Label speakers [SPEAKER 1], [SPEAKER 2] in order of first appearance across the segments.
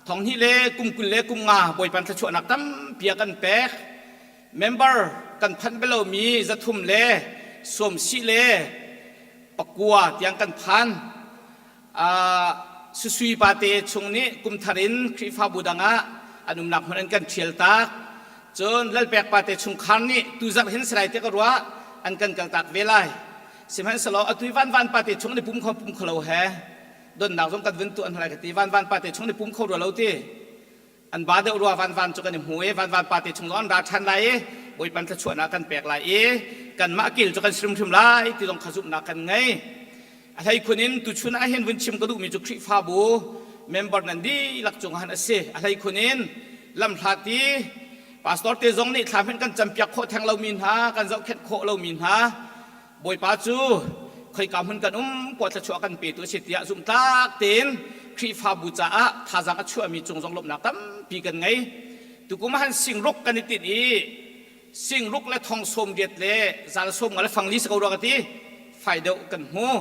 [SPEAKER 1] Thong hnih le kum 20 le kum nga Bawipa thluachuahnak tampi a kan pek. Member kan phanh belomi 300 le sawm sih le pakua tiang kan phan. Susui pate chung nih kum thar in Khrihfabu dang ah an umnak hmun an kan ṭhial tak. Cun Lalpek pate chungkhar nih tuzarh hin salai te ka ruah an kan kaltak ve lai. Sihmanhsehlaw atu i vanvan pate chung an i pum kho pum kho lo he donnak zong kan vun tuah hna lai ka ti. Vanvan pate chung an i pum kho rua lo ti. An ba deuh rua vanvan cu kan i hmu i vanvan pate chung zong an ra ṭhan lai i Bawipa thluachuahnak kan pek lai i kanmah kil cu kan si hrimhrim lai ti zong kha zumhnak kan ngei. A hleikhun in tuchun ah hin vun chim ka duhmi cu Khrihfabu member nan dihlak cungah han a si. A hleikhun in lamhlat i pastor te zong nih thla hmanh kan campiak khawh theng lomi hna, kan zohkhenh khawh lomi hna, Bawipa cu khoika hmun kan um poah thluachuah kan petu a si tiah zumhtlak tein Khrihfabu caah thazaang a chuahmi cung zong lawmhnak tampi kan ngei. Tukum ah han singruk kan i tinh i singruk le thong sawm riat le zal sawm nga le fang li si ko rua ka ti fai deuh kan hmu.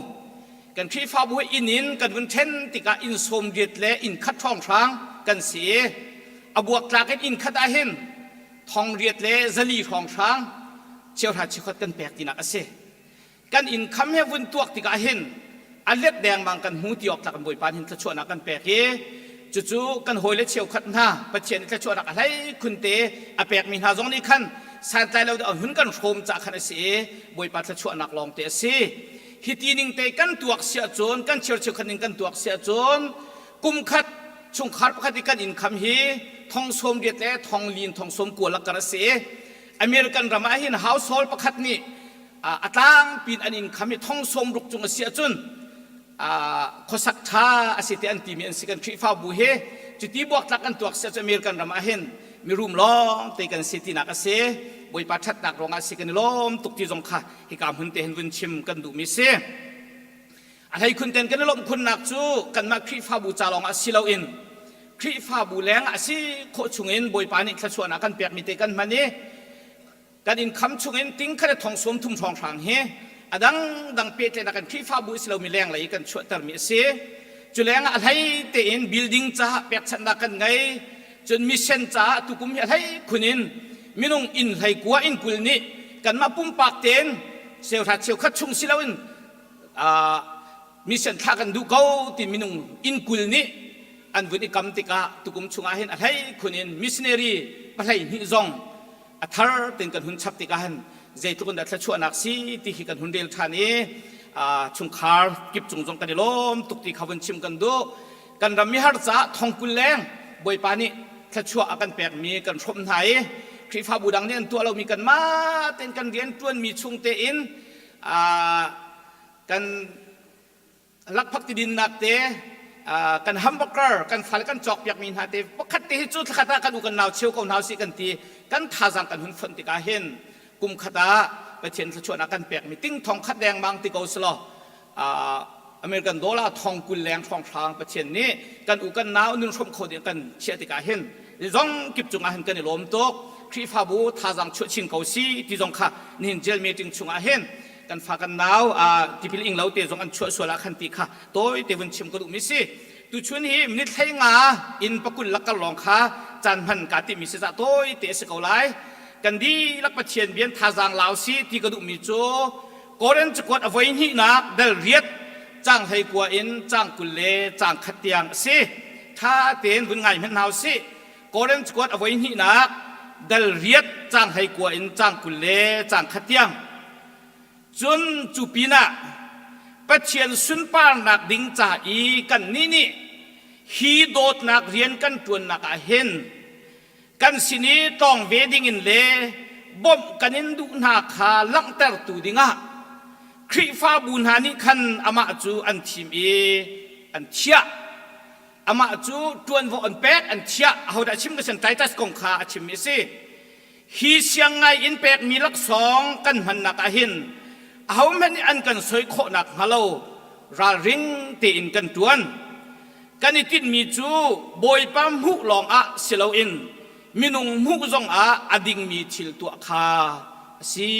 [SPEAKER 1] Kan Khrihfabu hi inn in kan vun ṭhen tikah inn sawm riat le inn khat hrawnghrang kan si i a buaktlak in inn khat ah hin thong riat le zali hrawnghrang cheuhra chikhot kan pek tinak a si. Kan income he vun tuak tikah hin a let dengmang kan hmu ti awk tlak in Bawipa hin thluachuahnak kan pek i cucu kan hawile cheukhat hna Pathian nih thluachuahnak a hlei khun te a pekmi hna zong nih khan santlai lo deuh hun kan hrawm ca khan a si i Bawipa thluachuahnak lawng te a si. Hi ti ning te kan tuak si ahcun kan cheu cheukhat ning kan tuak si ahcun kum khat chungkhar pakhat i kan income hi thong sawm riat le thong lin thong sawm kua lakar a si i American ram ah hin household pakhat nih a tlangpi in an income hi thong sawm ruk cung a si ahcun khuasak ṭha a si ti an timi an si. Kan Khrihfabu hi cuti buaktlak kan tuak si ahcun American ram ah hin mirum lawng te kan si tinak a si. Bawipa ṭhatnak ruangah si kan i lawm tuk ti zong kha hika hmun te hin vun chim kan duhmi si. A hleikhun ten kan i lawmh khunnak cu kanmah Khrihfabu ca lawngah si loin Khrihfabu leng ah si khawh chungin Bawipa nih thluachuahnak kan pekmi te kan hman i kan income chungin ting khat le thong sawm thum hrawnghrang hi a dangdang pehtlaihnak kan Khrihfabu si lomi lenglei i kan chuahtermi a si. Cu lengah a hlei tein building caah pekchanhnak kan ngei. Cun mission caah tukum hi a hlei khun in minung inn hlei kua inn 20 nih kanmah pumpak tein cheuhra cheukhat chung si loin mission thlah kan duh ko ti minung inn 20 nih an vun i kam tikah tukum chungah hin a hlei khun in missionary pahlei hnih zong a thar ten kan hun chap tikah hin zeitluk in dah thluachuahnak si ti khi kan hun rel ṭhan i chungkhar kip cung zong kan i lawm tuk ti kha vun chim kan duh. Kan ram mihar caah thong 20 leng Bawipa nih thluachuah a kan pekmi kan hrawmh hna i Khrihfabu dang nih an tuah lomi kanmah tein kan rian ṭuanmi chung tein kan lakphak ti dinnak te, kan hamburger kan fale kan cawkpiakmi hna te pakhat te hi cu thlakhat ah kan u kan nau cheu ko hna usih kan ti. Kan thazaang kan hun fonh tikah hin kum khat ah Pathian thluachuahnak kan pekmi ting thong khat dengmang ti ko selaw American dollar thong 20 leng hrawnghrang Pathian nih kan u kan nau nun hrawm kho ding kan chiah tikah hin zong kip cungah hin kan i lawm tuk. Khrihfabu thazaang chuah chin ko si ti zong kha nihin jail meeting chungah hin kan fa kan nau tipil ing lo te zong an chuah sual ah khan ti kha tawi te vun chim ka duhmi si. Tuchun hi minute hlei nga in pakul lakar lawng kha caan hman ka timi si za tawi te si ko lai. Kan dihlak Pathian bian thazaang lau si ti ka duhmi cu Korin cakuat a voi hnihnak dal riat cang hlei kua in cang 20 le cang khat tiang a si. Tha tein vun ngai hmanh hna usih. Korin cakuat a voi hnihnak dal riat cang hlei kua in cang 20 le cang khat tiang. Cun cu pinah Pathian sunparnak ding ca i kannih nih hi dawtnak rian kan ṭuannak ah hin kan sin i tlawng ve dingin le bawmh kan in duh hna kha langhtertu dingah Khrihfabu hna nih khan amah cu an thim i an thiah. Amah cu ṭuanvo an pek, an thiah. Ahodah chim ka sin? Titus kong kha a chimmi a si. Hi siang ngai in pekmi laksawng kan hmannak ah hin ahohmanh nih an kan soi khawhnak hnga lo ralring tein kan ṭuan. Kan i tinhmi cu Bawipa hmuh lawngah si loin minung hmuh zongah a dingmi thil tuah kha a si.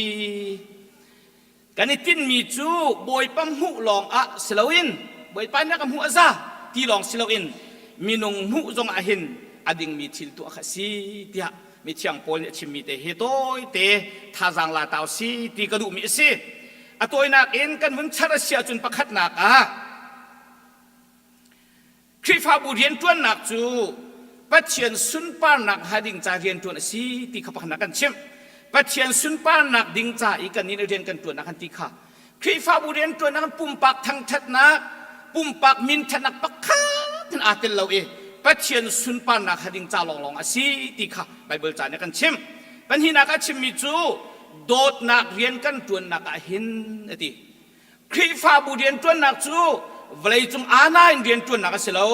[SPEAKER 1] Kan i tinhmi cu Bawipa hmuh lawngah si loin Bawipa nih a ka hmuh a za ti lawng si loin. minung hmuh zong ah hin a dingmi thil tuah kha si tiah mithiang Paul nih a chimmi te hi tawite thazaang la tau si ti ka duhmi a si. A tawinak in kan vun char a si ahcun pakhatnak ah Khrihfabu rianṭuannak cu Pathian sunparnak hnga ding ca rianṭuan a si ti kha pakhatnak kan chimh. Pathian sunparnak ding ca i kannih nih rian kan ṭuannak kan ti kha Khrihfabu rianṭuannak in pumpak thangṭhatnak, pumpak minṭhatnak pakhat in aa tel lo i Pathian sunparnak hnga ding ca lawnglawng a si ti kha Baibal ca nih a kan chimh. Pahnihnak ah chimmi cu dawtnak rian kan ṭuannak ah hin a ti. Khrihfabu rianṭuannak cu vawleicung aana in rianṭuannak a si lo.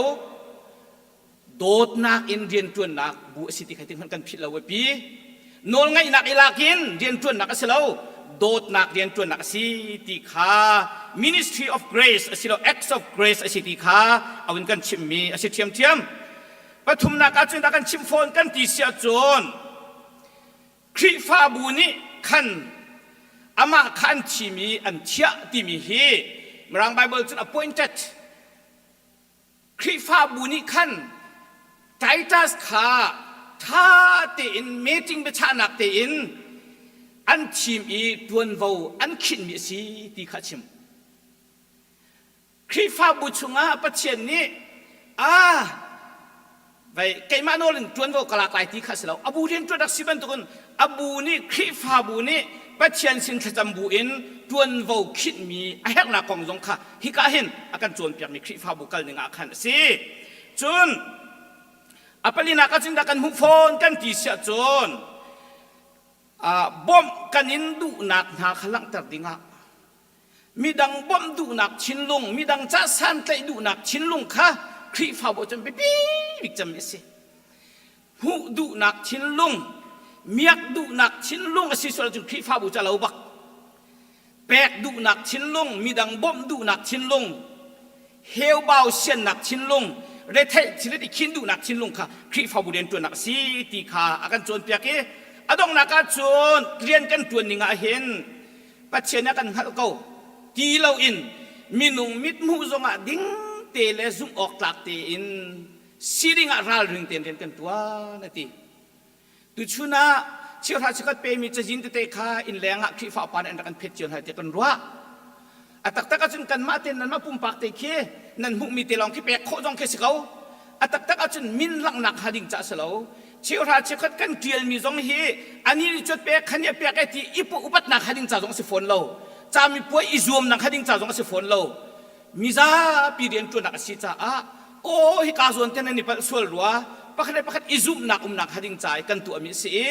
[SPEAKER 1] Dawtnak in rianṭuannak bu a si ti kha ti hmanh kan philh lo a pi. Nawlngaihnak i lak in rianṭuannak a si lo. Dawtnak rianṭuannak a si ti kha Ministry of Grace a si lo Acts of Grace a si ti kha a vun kan chimhmi a si ṭhiamṭhiam. Pathumnak ah cun dah kan chimh fawn kan ti si ahcun Khrihfabu nih khan amah kha an thim i an thiah timi hi Mirang Baibal cun appointed Khrihfabu nih khan Titus kha ṭha tein meeting biachahnak tein an thim i ṭuanvo an khinhmi a si ti kha a chim. Khrihfabu chungah Pathian nih ah vei keimah nawl in ṭuanvo ka lak lai ti kha a si lo. A bu rian ṭuan rak si bantukin a bu nih Khrihfabu nih Pathian sin thlacam bu in ṭuanvo khinhmi a herhnak kong zong kha hika hin a kan cawnpiakmi Khrihfabu kal ning ah khan a si. Cun a palinak ah cun dah kan hmuh fawn kan ti siah cun bawmh kan in duhnak hna kha langhter dingah midang bawmh duhnak thinlung, midang ca santlaih duhnak thinlung kha Khrihfabu cun biapi bik cemmi a si. Hmuh duhnak thinlung, miak duhnak thinlung a si sual cun Khrihfabu cu a lo bak. Pek duhnak thinlung, midang bawmh duhnak thinlung, heubau siannak thinlung, retheih thil i khin duhnak thinlung kha Khrihfabu rianṭuannak a si ti kha a kan cawnpiak i a donghnak ah cun rian kan ṭuan ning ah hin Pathian a kan hngalh ko ti loin minung mithmuh zongah ding te le zumh awk tlak tein si dingah ralring tein rian kan ṭuan a ti. Tuchun ah cheuhra cheukhat pemi cazin tete kha inn leng ah Khrihfa upa nih an rak kan phet cio hna tiah kan ruah. A taktak ahcun kanmah tein nanmah pumpak te khi nan hmuhmi te lawng khi pek khawh zong khi si ko. A taktak ahcun min langhnak hnga ding caah si lo. Cheuhra cheukhat kan ṭialmi zong hi anih nih cuat pek kha nih a pek ai ti i upatnak hnga ding ca zong a si fawn lo. Camipuai i zuamnak hnga ding ca zong a si fawn lo. Mizapi rianṭuannak a si caah aw hika zawn te nan i palh sual rua pakhat le pakhat i zumhnak umnak hnga ding ca i kan tuahmi a si i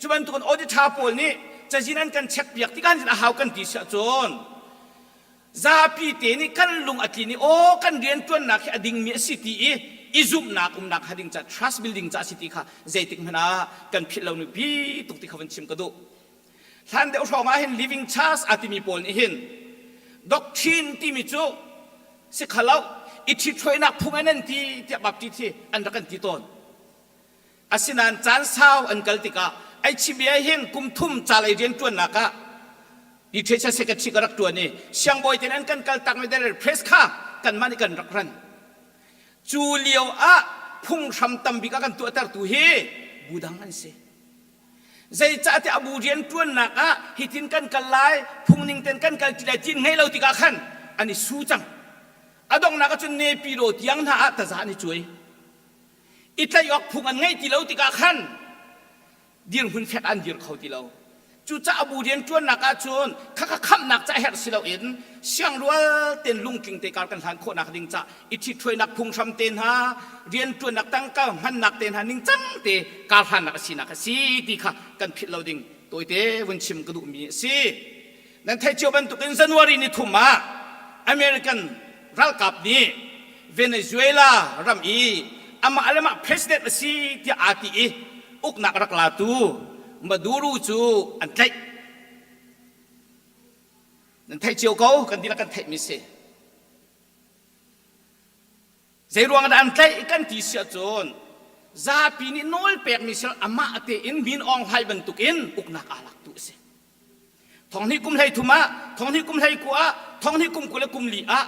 [SPEAKER 1] cu bantukin auditor pawl nih cazin an kan check piak tikah a hau kan ti si ahcun zapi te nih kan lung a tlin i aw kan rianṭuannak hi a dingmi a si ti i i zumhnak umnak hnga ding ca trust building ca a si ti kha zeitik hmanh ah kan philh lo nupi tuk ti kha van chim ka duh. Hlan deuh hrawng ah hin living church a timi pawl nih hin doctrine timi cu si khalo i ṭhithruainak phung an an ti tiah Baptist hi an rak kan ti tawn. Asinain caan sau an kal tikah HBA hin kum thum ca lei rianṭuannak ah literature secretary ka rak ṭuan i siangbawi ten an kan kal takmi del press kha kanmah nih kan rak ran. Cu lio ah phunghram tambik a kan tuahtertu hi bu dang an si. Zeicahtiah a bu rianṭuannak ah hitin kan kal lai, phungning ten kan kal ti lai ti ngei lo tikah khan an i su cang. A donghnak ahcun Nepilo tiang hna ah taza an i cuai. I tlaih awk phung an ngeih ti lo tikah khan dirhmun fek an dir kho ti lo. Cucaah bu rianṭuannak ahcun khakha khamhnak ca herh si loin siangrual ten lungtling te kar kan hlan khawhnak ding ca i ṭhithruainak phunghram te hna rianṭuannak tangka hmannak te hna ningcang te kar hlannak a sinak a si ti kha kan philh lo ding tawite vun chim ka duhmi a si. Nan theih cio bantukin January ni thum ah American ralkap nih Venezuela ram i amah le mah president a si tiah aa ti i uknak rak latu Maduro cu an tlaih. Nan theih cio ko, kan dihlak kan theihmi si. Zeiruang dah an tlaih kan ti si ahcun zapi nih nawl pekmi sal amah tein Min Aung Hlaing bantukin uknak aa laktu a si. Thonghnih kum 13 ah, thonghnih kum 19 ah, thonghnih kum 20 le kum li ah.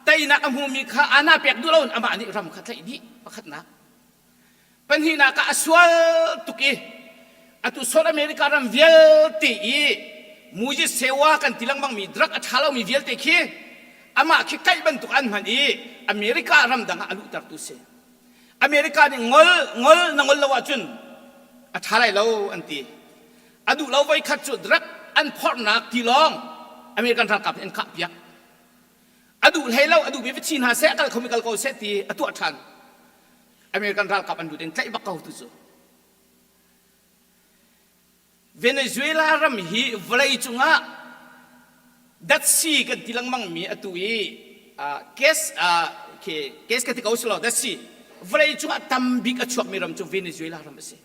[SPEAKER 1] Teinak a hmumi kha ana pek duh loin amah nih ram kha tlaih dih pakhatnak. Pahnihnak ah a sual tuk i atu South America ram vialte i Mujit Sewa kan ti lengmangmi drug a ṭha lomi vialte khi amah khi kaih bantuk an hman i America ramdang ah a luhtertu si. America nih ngol ngol na ngol lo ahcun a ṭha lai lo an ti. A duh lo voikhat cu drug an phorhnak tilawng American ralkap nih an kahpiak. A duh hlei lo, a duhmi va thi hna seh, a kal khomi kal ko seh ti a tuah ṭhan. American ralkap an lut in tlaih bak ko tu cu. Venezuela ram hi vawlei cungah datsi kan ti lengmang mi atu i gas gas ka ti ko si lo datsi vawlei cungah tam bik a chuakmi ram cu Venezuela ram a si.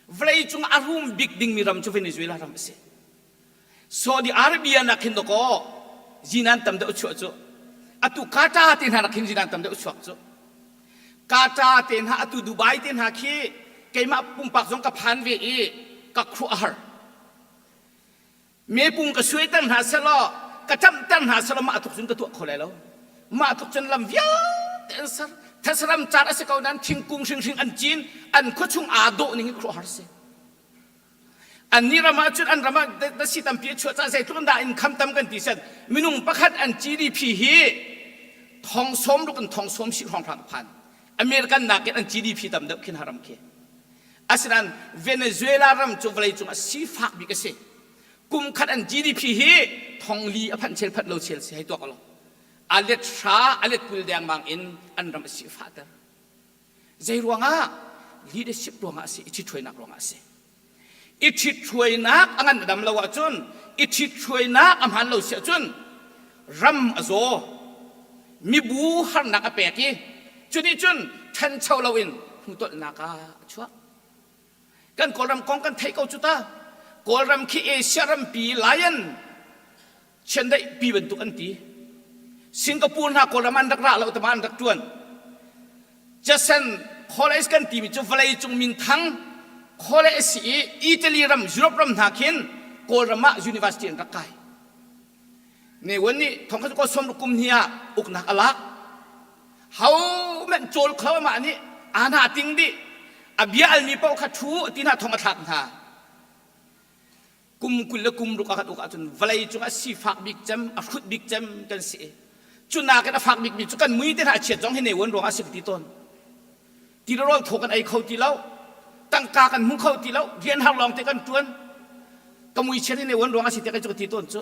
[SPEAKER 1] Vawlei cungah a rum bik dingmi ram cu Venezuela ram a si. Saudi Arabia nak hin dawkaw zinan tam deuh chuah cu atu Qatar te hna nak hin zinan tam deuh chuak cu Qatar te hna atu Dubai te hna khi keimah pumpak zong ka phan ve i ka khuah a har mepung ka suaiter hna selaw ka ṭamhter hna selaw mah tluk cun ka tuah kho lai lo mah tluk cun lam vialte an ser thesram car a si ko nain thingkung hringhring an cin an khuachung aa dawh ning hi khuaruahhar si Annih ram ah cun an ram ah dasi tampi a chuah caah zeitluk dah income tam kan ti sian minung pakhat an GDP hi thong sawm ruk in thong sawm si hrawnghrang a phan. American nakin an GDP tam deuh khin haram khi. Asinain Venezuela ram cu vawleicung ah sifak bik a si. Kum khat an GDP hi thong li a phanh chel phanh lo chel si hei tuak lo. A let hra a let 20 dengmang in an ram a sifahter. Zei ruangah? Leadership ruangah a si, i ṭhithruainak ruangah a si. I ṭhithruainak a ngan a dam lo ahcun, i ṭhithruainak a hmaan lo si ahcun ram a zaw, mibu harnak a pek i cu nih cun ṭhancho loin hmutolhnak ah a chuak. Kan Kawlram kong kan theih ko cu ta. Kawlram khi Asia rampi lion chiandeih pi bantuk an ti. Singapore hna Kawlram an rak ra lo tama an rak ṭuan. Jason College kan timi cu vawleicung minthang college a si i Italy ram, Europe ram hna khin Kawlram ah university an rak kai. Ne Win nih thongkhat kaw sawm kum hnih ah uknak a lak. Ho hmanh cawl kho amah nih aa ting dih. A bia almi paoh kha ṭhu ti hna thong a thlak hna. Kum 20 le kum ruk a kan uk ahcun vawlei cungah sifak bik cem, a hrut bik cem kan si. Cu nakin a fak bikmi cu kan mui te hna a chiat zong hi ne uan ruangah a si ka ti tawn. Ti le rawl thaw kan ei kho ti lo. Tangka kan hmu kho ti lo. Rian har lawng te kan ṭuan. Ka mui chiat hi ne uan ruangah a si te ka ti tawn cu.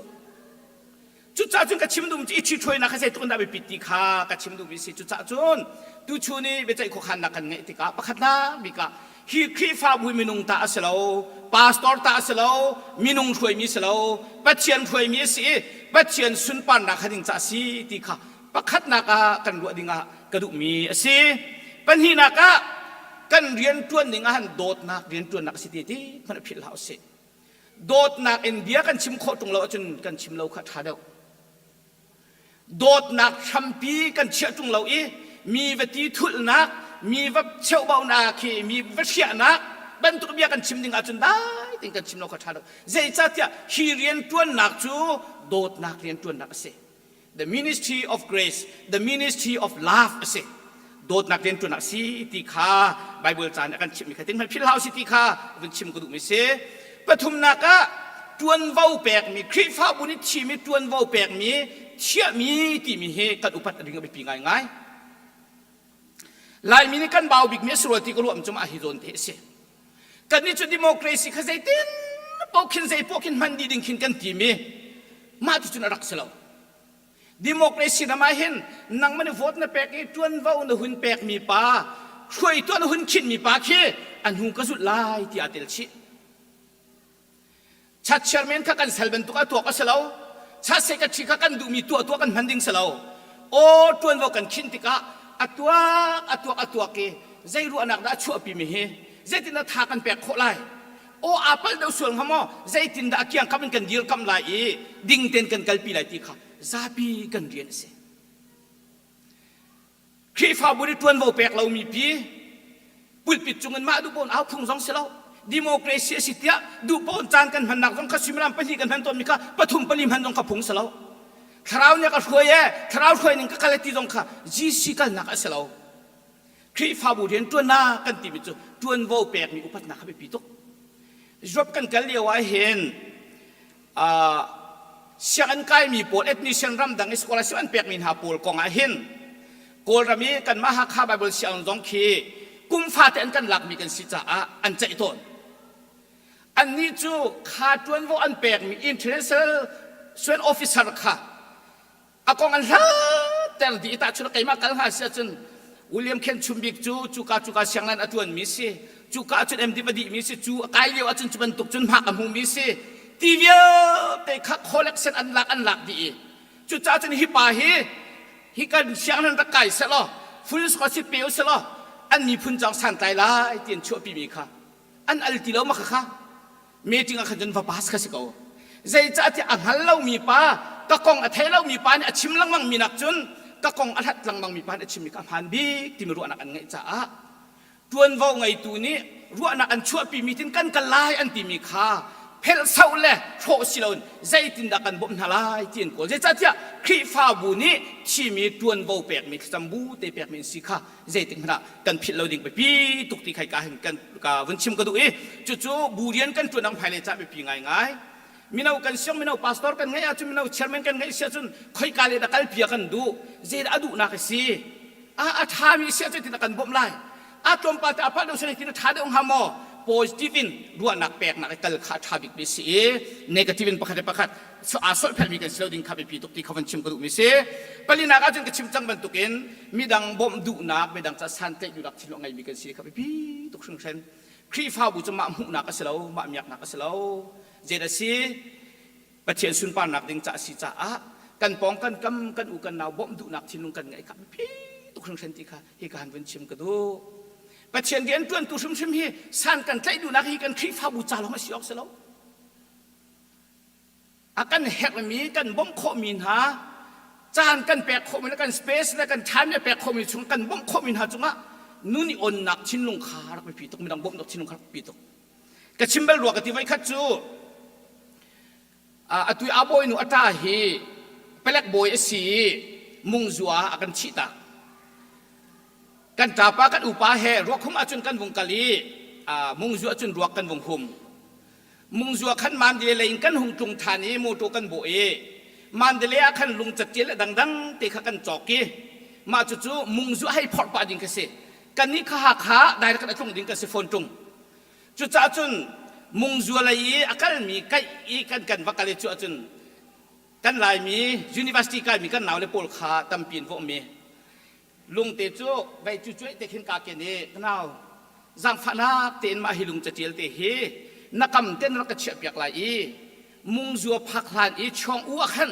[SPEAKER 1] Cucaah cun ka chim duhmi cu i ṭhithruainak kha zeitluk in dah biapit ti kha ka chim duhmi a si. Cucaah cun tuchun i biaceih khuakhannak kan ngeih tikah pakhatnak bik ah hi Khrihfabu hi minung ta a si lo, pastor ta a si lo, minung hruaimi a si lo, Pathian hruaimi a si i Pathian sunparnak kha ding ca a si ti kha pakhatnak ah kan ruah ding ah ka duhmi a si. Pahnihnak ah kan rianṭuan ning ah han dawtnak rianṭuannak a si ti ti hmanh a philh hlah usih. Dawtnak in bia kan chim khawh ṭung lo ahcun kan chim lo kha ṭha deuh. Dawtnak hrampi kan chiah ṭung lo i mi va ti thulhnak, mi va cheuhbaunak khi mi va hriahnak bantuk bia kan chim ding ahcun dai tein kan chim lo kha ṭha deuh. Zeicahtiah hi rianṭuannak cu dawtnak rianṭuannak a si. The ministry of grace, the ministry of love a si. Dawtnak rianṭuan a si ti kha Bible ca nih a kan chimhmi kha tin hmanh philh hau si ti kha vun chim ka duhmi si. Pathumnak ah ṭuanvo pekmi Khrihfabu nih thimi ṭuanvo pekmi thiahmi timi hi kan upat a ding a biapi ngaingai. Laimi nih kan bau bikmi a si rua ti ka ruah cu mah hi zawn te a si. Kannih cu democracy kha zeitin paoh khin zei poah khin hman dih ding khin kan tim i mah ti cun a rak si lo. Democracy ram ah hin nangmah nih vote na pek i ṭuanvo na hun pekmi pa hruaitu na hun khinhmi pa khi a hnu ka zulh lai ti aa tel chih. Chat chairman kha kan sel bantuk ah tuak a si lo. Chat secretary kha kan duhmi tuah tuah kan hman ding si lo. Aw ṭuanvo kan khinh tikah a tuak a tuak a tuak i zei ruahnak dah a chuahpi mi hi zeitin dah tha kan pek khawh lai aw aa palh deuh sual hnga maw zeitin dah a kiangkam in kan dirkamh lai i ding tein kan kalpi lai ti kha zapi kan rian a si. Khrihfabu nih ṭuanvo pek lomi pi pulpit cungin mah duh pawn au phung zong si lo democracy a si tiah duh pawn caan kan hmannak zong kha suimilam pahnih kan hman tawnmi kha pathum pali hman zong kha phung si lo. Thlarau nih a ka hruai e, thlarau hruai ning ka kal e ti zong kha GC kalnak a si lo. Khrihfabu rian ṭuannak kan timi cu ṭuanvo pekmi upatnak kha biapi tuk. Job kan kal lio ah hin sianginn kaimi pawl admission ramdang i scholarship an pekmi hna pawl kong ah hin Kawlram i kanmah Hakha Bible sianginn zong khi kum fate an kan lakmi kan si caah an ceih tawn. Annih cu kha ṭuanvo an pekmi international student officer kha a kong an hlatter dih i tahchunh keimah kal hnga si ahcun William Khen Chum Bik cu cuka cuka sianglan a ṭuanmi si cuka ahcun MD va dihmi si cu a kai lio ahcun cu bantuk cun hmak a hmumi si ti vialte kha collection an lak an lak dih i cucaah cun hi pa hi hi kan sianglan rak kai selaw full scholarship pe u selaw an miphun cawng santlai lai ti an chuahpimi kha an al ti lo ma kha kha meeting ah khan cun va pass kha si ko. Zeicahtiah a hngal lomi pa, ka kong a thei lomi pa nih a chim lengmang mi nak cun ka kong a hlat lengmang mi pa nih a chimmi kha a hmaan bik timi ruahnak an ngeih caah ṭuanvo ngeitu nih ruahnak an chuahpimi tin kan kal lai an timi kha phelhsoh le hrawh si loin zeitindah kan bawmh hna lai ti an kawl. Zeicahtiah Khrihfabu nih thimi ṭuanvo pekmi thlacam bu te pekmi an si kha zeitik hmanh ah kan philh lo ding biapi tuk ti khai ka hin kan ka vun chim ka duh i cucu bu rian kan ṭuan ang hmailei cah biapi ngaingai. Mino kan siang mino pastor kan ngeih ahcun mino chairman kan ngeih si ahcun khoika le dah kalpi kan duh zeidah a duhnak a si a a ṭhami si ahcun tin a kan bawmh lai a tlawmpal te a palh deuh sin tin a ṭha deuh hnga maw? Positive in ruahnak peknak i kal kha a ṭha bikmi si i negative in pakhat le pakhat aa solhphelhmi kan si lo ding kha biapi tuk ti kha van chim ka duhmi si. Palinak ahcun ka chim cang bantukin midang bawmh duhnak, midang ca santlaih duhnak thinlung a ngeimi kan si kha biapi tuk hringhran. Khrihfabu cu mah hmuhnak a si lo, mah miaknak a si lo. Zeidah a si? Pathian sunparnak ding ca a si caah kan pawng kan kam kan u kan nau bawmh duhnak thinlung kan ngeih kha biapi tuk hringhran ti kha hi ka han vun chim ka duh. Pathian rian ṭuantu hrimhrim hi san kan tlaih duhnak hi kan Khrihfabu ca lawng a si awk si lo. A kan herhmi kan bawmh khawhmi hna caan kan pek khawhmi le kan space le kan time le pek khawhmi chung kan bawmh khawhmi hna cungah nun i onnak thinlung kha rak biapi tuk midang bawmhnak thinlung kha rak biapi tuk. Ka chim bal rua ka ti voi khat cu atu a bawinu a ṭa hi palek bawi a si i mungzua a kan chihtak. Kan ṭapa kan upa he ruakhum ahcun kan vung kal i mungzua cun ruak kan vung hum. Mungzua khan Mandalay lei in kan hung tlung ṭhan i mawṭaw kan bawh i Mandalay ah khan lung catial le dangdang te kha kan cawk i mah cucu mungzua hei phorh pah ding kha si. Kannih kha Hakha direct kan a tlung ding kan si fawn ṭung. Cucaah cun mungzua lei i a kalmi kaih i kan kan va kal i cu ahcun kan Laimi university kaimi kan naule pawl kha tampi in vawhmi lungte cu vei cu cuai te khin ka ken i ka nau zaangfahnak tein mah hi lung catial te hi na kam ten rak ka chiah piak lai i mungzua phak hlan i chawng u ah khan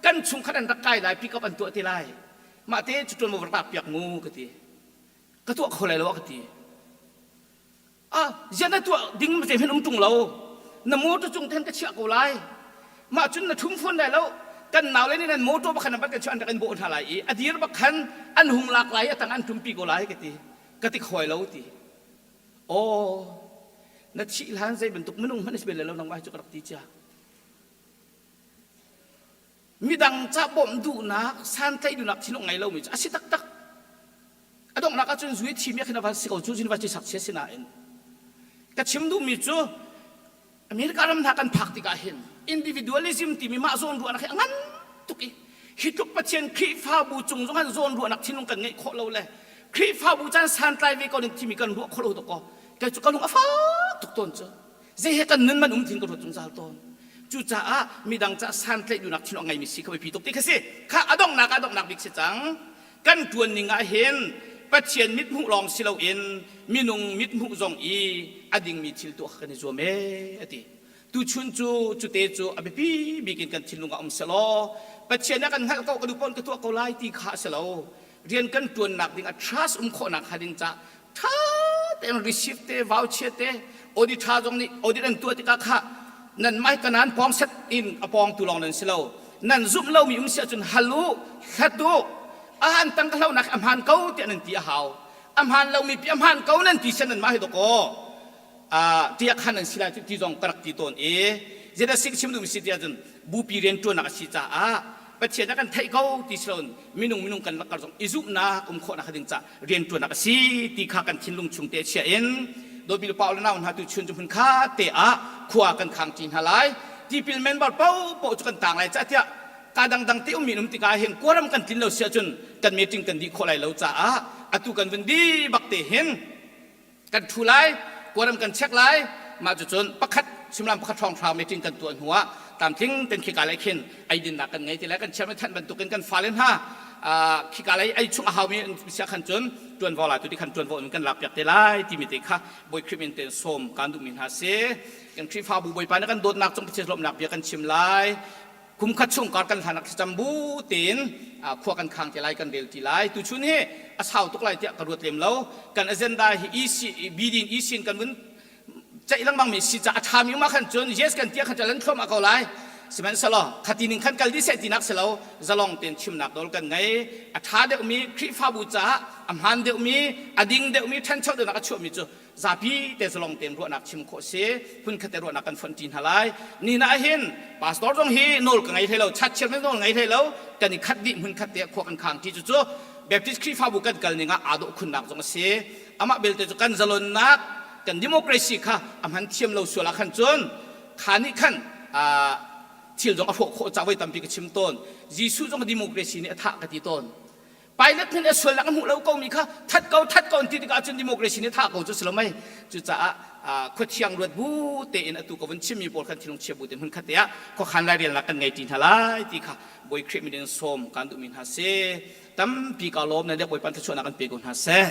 [SPEAKER 1] kan chung khan an rak kai lai pick up an tuah te lai mah te cu tuan mo rak lak piak mu ka ti ka tuah kho lai lo a ka ti. Ah, ziah na tuah ding zei hmanh um ṭung lo. Na motor cung ten ka chiah ko lai. Mah cun na ṭhum fawn lai lo. Kan naule nih nan motor bakhan an kan chiah an rak in bawh hna lai i a dir bak khan an hung lak lai i a tang an ṭumpi ko lai ka ti. Ka ti khawi lo ti. Aw, na thih hlan zei bantuk minung hmanh na si bel lo nangmah hi cu ka rak ti cia. Midang ca bawmh duhnak, santlaih duhnak thinlung ngei lomi cu a si taktak. A donghnak ahcun zu i thimi ah khin a van si ko cu university sakchia si nain ka chim duhmi cu America ram hna kan phak tikah hin individualism timi mah zawn ruahnak hi a ngan tuk i hi tluk Pathian Khrihfabu cung zong han zawn ruahnak thinlung kan ngeih khawh lo le Khrihfabu caan santlai ve ko ding timi kan ruah khawh lo tuk ko kei cu ka lung a fak tuk tawn cu zei he kan nun man um thin ka ruat zungzal tawn. Cucaah midang ca santlaih duhnak thinlung a ngeimi si kha biapi tuk ti kha si kha a donghnak a donghnak bik si cang. Kan ṭuan ning ah hin Pathian mithmuh lawng si loin minung mithmuh zong i a dingmi thil tuah kha kan i zuam ee a ti. Tuchun cu cute cu a biapi bik in kan thinlung ah um selaw Pathian a kan hngalh ko ka duh paoh in ka tuah ko lai ti kha a si lo. Rian kan ṭuannak ding ah trust um khawhnak hnga ding caah ṭha tein receive te voucher te audit ṭha zong nih audit an tuah tikah kha nan mai kanan pawng set in a pawng tu lawng nan si lo nan zumh lomi um si ahcun hal u hlat u a han tang ka hlonak a hmaan ko tiah nan ti a hau a hmaan lomi pi a hmaan ko nan ti sian nan mah hi dawkaw tiah khan nan si lai ti zong ka rak ti tawn i zeidah sik chim duhmi si tiah cun bupi rian ṭuannak a si caah. Pathian a kan theih ko ti si loin minung minung kan lakar zong i zumhnak um khawhnak ding ca rianṭuannak a si ti kha kan thinlung chung te chia in dawtmi pa le nau hna tu chun cu hmun kha te ah khua kan khang ṭi hna lai. Tipil member paohpaoh cu kan tang lai ca tiah ka dangdang te ummi um tikah hin quorum kan tlin lo si ahcun kan meeting kan dih khawh lai lo caah atu kan vun di bak te hin kan ṭhu lai, quorum kan check lai. Mah cucun pakhat suimilam pakhat hrawnghrang meeting kan tuah hnu ah tlamtling ten khika lei khin eidinnak kan ngei ti lai. Kan chiam thanh bantukin kan fale hna khika lei ei chung a haumi sia khan cun ṭuanvo la tu ti khan ṭuanvo in kan lak piak te lai timi te kha Bawi Khrih min ten sawm kan duhmi hna si. Kan Khrihfabu Bawipa nih kan dawtnak cung Pathian lawmhnak bia kan chim lai. Kum khat chung kar kan hlan ah thlacam bu tein khua kan khang te lai, kan rel ti lai. Tuchun hi a sau tuk lai tiah ka ruat lem lo. Kan agenda hi EC BD in EC in kan vun ceih lengmang mi si ca a ṭhami um ah khan cun yes kan ti ah khan cun thluahmah ko lai. Sihmanhsehlaw khati ning khan kal dih seh tinak si lo, zalong tein chimnak nawl kan ngei. A ṭha deuhmi Khrihfabu caah a hmaan deuhmi, a ding deuhmi, ṭhancho deuhnak a chuahmi cu zapi te zalong tein ruahnak chim khawh si. Hmunkhat te ruahnak kan fonhṭi hna lai. Ni na hin pastor zong hi nawl ka ngei hlei lo, chatchiat nawl ngei hlei lo, kan i khat dih, hmunkhat te khua kan khang ṭi. Cucu Baptist Khrihfabu kan kal ning ah aa dawh khunnak zong a si. Amah belte cu kan zalonnak, kan democracy kha a hman thiam lo sual ah khan cun kha nih khan thil zong a hrawh khawh ca voi tampi ka chim tawn. Jesuh zong democracy nih a thah ka ti tawn. Pilate nih a sualnak a hmuh lo ko mi kha that ko, that ko an ti tikah cun democracy nih thah ko cu si lo mei. Cucaah khuathiang ruat bu tein atu ka vun chimmi pawl khan thinlung chia bu tein hmunkhat te ah khuakhan lairelnak kan ngei ṭi hna lai ti kha Bawi Khrih min in sawm kan duhmi hna si. Tampi ka lawm na dek Bawipa thluachuahnak kan pe ko hna seh.